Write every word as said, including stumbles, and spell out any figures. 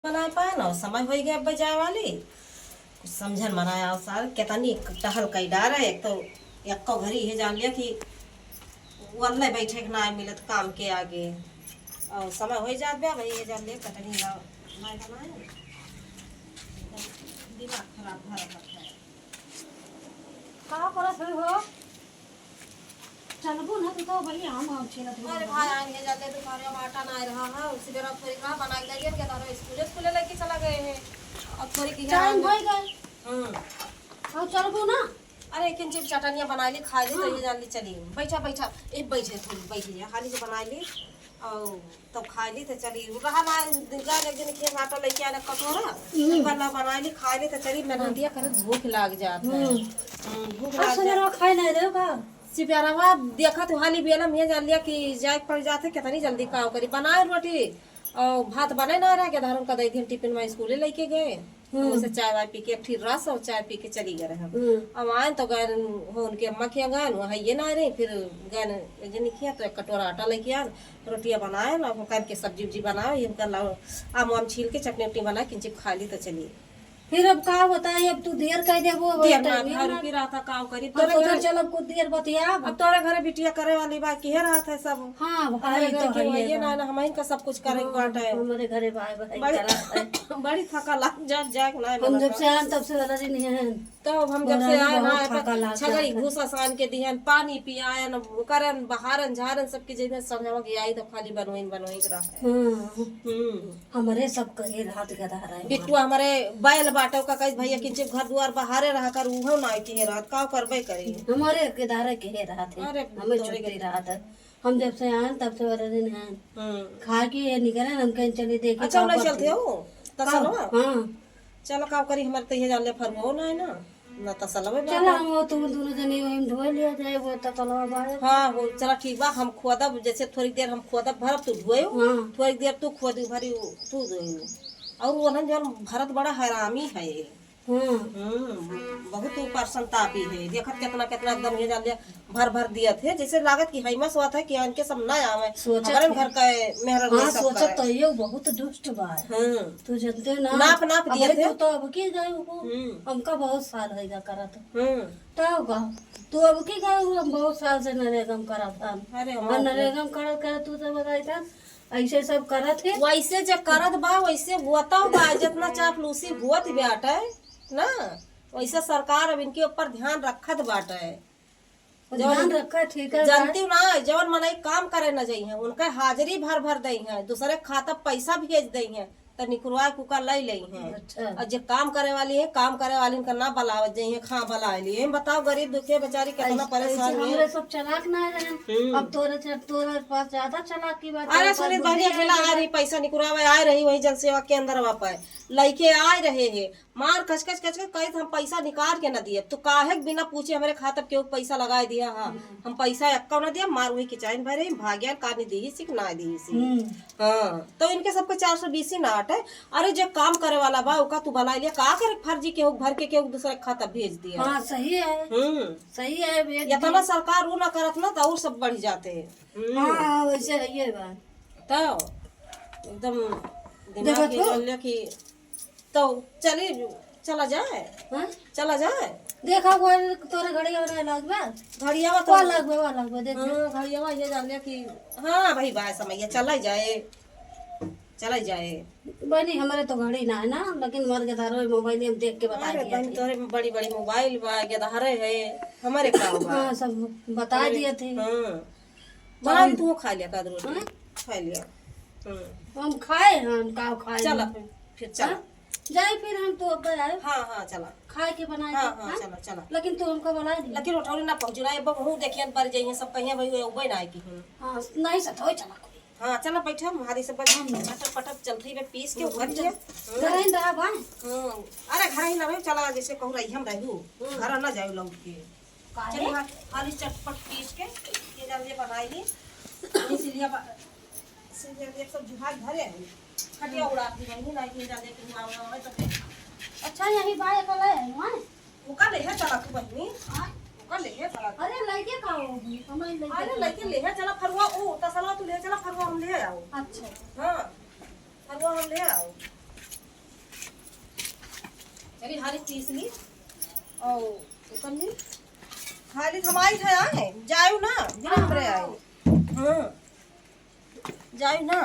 बनाए पाए ना, समय होइ गया अब जाए वाली। कुछ समझन मनाया और सार केतनी टहल कई डार है। एक तो एक्को घरी ये जान लिया कि वल्ले बैठे के ना मिलत काम के आगे। और समय होइ जात बा, वही ये जान लिया कटनी ना, ना बनाए। दिमाग खराब भरा पड़ता है। का करत हो? चलबू ना, तू तो बड़ी आम आम छीलत हो। अरे भाई, आन ये जाते दुपहरे में आटा ना रहा है, उसी बेरा थोड़ी रहा, बनाई लाइए, के तारो स्कूले, स्कूले लेके चला गए हैं। अब थोड़ी की टाइम है। होइ गए। हम्म। अब चलबू ना? अरे, किंचित चटनिया बनाई ली, खाई ली, तो हाँ। ये जान ली चली। बैठा, बैठा, ए, बैठे, थोड़ी बैठी है, हाली से बनाई ली। और तब खाई ली तो चली। उ रहा ना, गए एक दिन खेत आटा लेके आने कटोरा, हम्म। एक बार ना बनाई ली, खाई ली तो चली। मैं हाँ। नदिया करत भूख लाग जात है। हम्म। हम्म, भूख अब लाग सुबह जात। खाए नहीं रहे का? सिपेरवा देखत हाली बेला में जान लिया कि जाए के पड़ जात है, कितनी जल्दी काव करी। बनाए रोटी और भात बने ना रह गया, धर्म का दे दिन टिफिन में स्कूले लेके गए। हम्म। वैसे चाय वाय पी के, एक ठी रस और चाय पी के चली गए रहे हम। हम्म। अब आए तो गए हो उनके अम्मा के गए, वहाँ ये ना रही, फिर गए एक जनी किया तो एक कटोरा आटा लेके आए, रोटियां बनाए ना, हम करके सब्जी उब्जी बनाए, ये कर लाओ, आम वाम छील के चटनी उटनी बनाए, किंचित खा ली तो चली। फिर अब का बताई, अब तू देर कर देबो, देर ना, टाइम घर ना। की रहता, का करी? अब तोरे सोचल घर, चल, अब कुछ देर बतिया। अब तोरे घरे बिटिया करे वाली बा, किहे रहत है सब? हाँ, भाई, हमरे घर तो के है ये ये ना, बा। ना, हमही का सब कुछ करे के हाँ, बाटे। हमरे घरे भाई, भाई बड़ी, करत है। बड़ी थका लाग जात, जाए के ना हम जब मिलता। से आन, तब से वाला दिन है। तो हम जब से आए ना, बहुत थका लाग छगड़ी जात है। भूसा सान के दिहन, पानी पियायन, करन, बहारन, झारन, सबके जेबे संगवा के आई तो खाली बनोइन, बनोइन रहा है। हम्म। हम्म। हमरे सब करे रहत गधा रहे बिट्टुआ हमारे। हमरे बैल बाटे, ओका कहित, "भैया, किंचित घर दुआर बहारे रहा कर, उहो ना किहे रहत, का करबे करी?" हमरे गधा रहे किहे रहत है, अरे, हमें तोरे छुट्टी के रहत है। हम जब से आन, तब से वाला दिन आन। हम्म। खा के ये निकले, हम कहीं चली देखी अच्छा, का नहीं करती चलते है। हो? तसलवा? हाँ। चलो, का करी, हमारे तो ये जान ले फरमाओ ना है ना। ना तसलवे बा चला, का? हम वो तुम दोनों जने वहीं धोए लिया जाए, वो तसलवा बाहर। हाँ, हो, चला, ठीक बा, हम खोदब, जैसे थोड़ी देर हम खोदब भरब, तू धोयो, हाँ। थोड़ी देर तू खोदी भरी, तू धोयो। और वो ना जौन भरत बड़ा हरामी है। हम्म। हम्म, बहुत ऊपर संतापी है। देखत कितना, कितना एकदम ये जान लिया, भर भर दिया थे, जैसे लागत कि हैमा सोत है कि इनके सब ना आवे। सोचत हमारे है। घर का मेहरर हाँ, ये सब सोचत करे। तो ये बहुत दुष्ट बा। हम्म। तू जनते ना। नाप, नाप अब दिए थे। तू तो अब की गए हो। हम्म। हमका बहुत साल होइगा करत। हम्म। तब का? तू अब की गए हो, हम बहुत साल से नरेगा में करत हन। अरे, और हमारे नरेगा में करत, करत तू तो बताई था, ऐसे सब करत है। वैसे जे करत बा, वैसे होता बा, जितना चापलूसी होत बाटे ना, वैसे सरकार अब इनके ऊपर ध्यान रखत बाटे। ध्यान जवन रखा, ठीक है, जानती हूँ ना, जवन मनई काम करे न जइहें, उनका हाजिरी भर भर दइहें, दूसरे खाता पैसा भेज दइहें, त निकुरवा कुका लइ लइहें। अच्छा। और जे काम करे वाली है, काम करे वाली इनका ना बुलावत जइहें, खा बुलाए लिए। हम बताओ, गरीब दुखिया बेचारी कितना ऐसे, परेशान ऐसे है। हमरे सब चलाक ना रहे। हम्म। अब तोरे से, तोरे पास ज्यादा चलाकी बात है, अरे सुनील बहनी, अकेला आ रही, पैसा निकुरावे आ रही, वही जन सेवा केंद्रवा पे लइके आ रहे हैं। मार कचकच कचकच कहित हम पैसा निकाल के न दिए। तू काहे के बिना पूछे हमरे खाता पे केहू पैसा लगाए दिया हा? हम्म। हम पैसा एक्को न दिया, मार वही किचाइन भरे, भाग्यान का नहीं दिही सी कि ना दिही सी। हम्म। हाँ, तो इनके सबके चार सौ बीस ही ना आटे। अरे, जे काम करे वाला बा, ओका तू बुला लिया, का करे फर्जी केहू भर के केहू दूसरे के खाता भेज दिया। हाँ, सही है। हम्म। सही है, भेज इतना दिया। सरकार वो ना करत ना, तो और सब बढ़ जाते हैं। हम्म। हाँ, हाँ, वैसे है ये बात। तो एकदम दिमाग देखत ये हो? कर लिया कि तो चली, चला जाए। हाँ? चला जाए। देखा, वो तोरे घड़िया वाला लाग बा? घड़िया वा तो वा लाग बा, वा लाग बा, देख ले। हाँ, घड़िया वा ये जान लिया कि हाँ भाई, बाय समय ये चला जाए, चला जाए। बहनी, हमारे तो घड़ी ना है ना, लेकिन हमारे गदारो मोबाइल में देख के बता अरे दिया बहन, थे। तोरे में बड़ी बड़ी मोबाइल बा, गदारे है, हमारे का बा? हाँ, सब बता अरे, दिए थे। हाँ। बना ली, तू खा लिया, का रोटी हाँ? खा लिया। हम्म। हम खाए, हम का खाए चला हम? फिर, फिर चला। हाँ? जाए फिर हम तो अब आए। हाँ, हाँ, चला। खाए के बनाए हाँ, के, हाँ, हाँ? चला, चला। लेकिन तू हमका बुला दी। लेकिन उठौली ना पहुँचू ना, ये बहु देखियन बर जाइए, सब कहिए भाई, ये उबे ना आए की हूँ। हाँ, नहीं सतोए चला कोई। हाँ, चला बैठे, हम हारी से बस हम झटक पटक चल रही है, पीस के हम्म, उबल के। चल। हम्म। घर ही रहा भाई। हम्म। अरे घर ही ना रहे, चला जैसे कहूँ रही हम रहू। हम्म। घर ना जाए लौट के। काहे? चलिए, हाँ, हाली चटपट पीस के ये जल्दी बनाई ली। ये सिलिया बा-, सिलिया देख सब जुहार भरे हैं। खटिया उड़ा दी बहिनी, ना ये जल्दी कि हुआ हुआ है तो फिर। अच्छा, यही बाय कल है, वहाँ? वो कल है चला तू बहिनी। हाँ? वो कल है चला तू। अरे, लइके का होगी? हमारी लइके अरे, का लइके होगी? ले है चला फरुआ, ओ, तसलवा तू ले चला फरुआ हम ले आओ। अच्छा। हाँ, फरुआ हम ले आओ। हाली पीस ली और ओकर ली। हाली थमाई था आए, जायु ना, बिना हमरे आए। हाँ, जायु ना।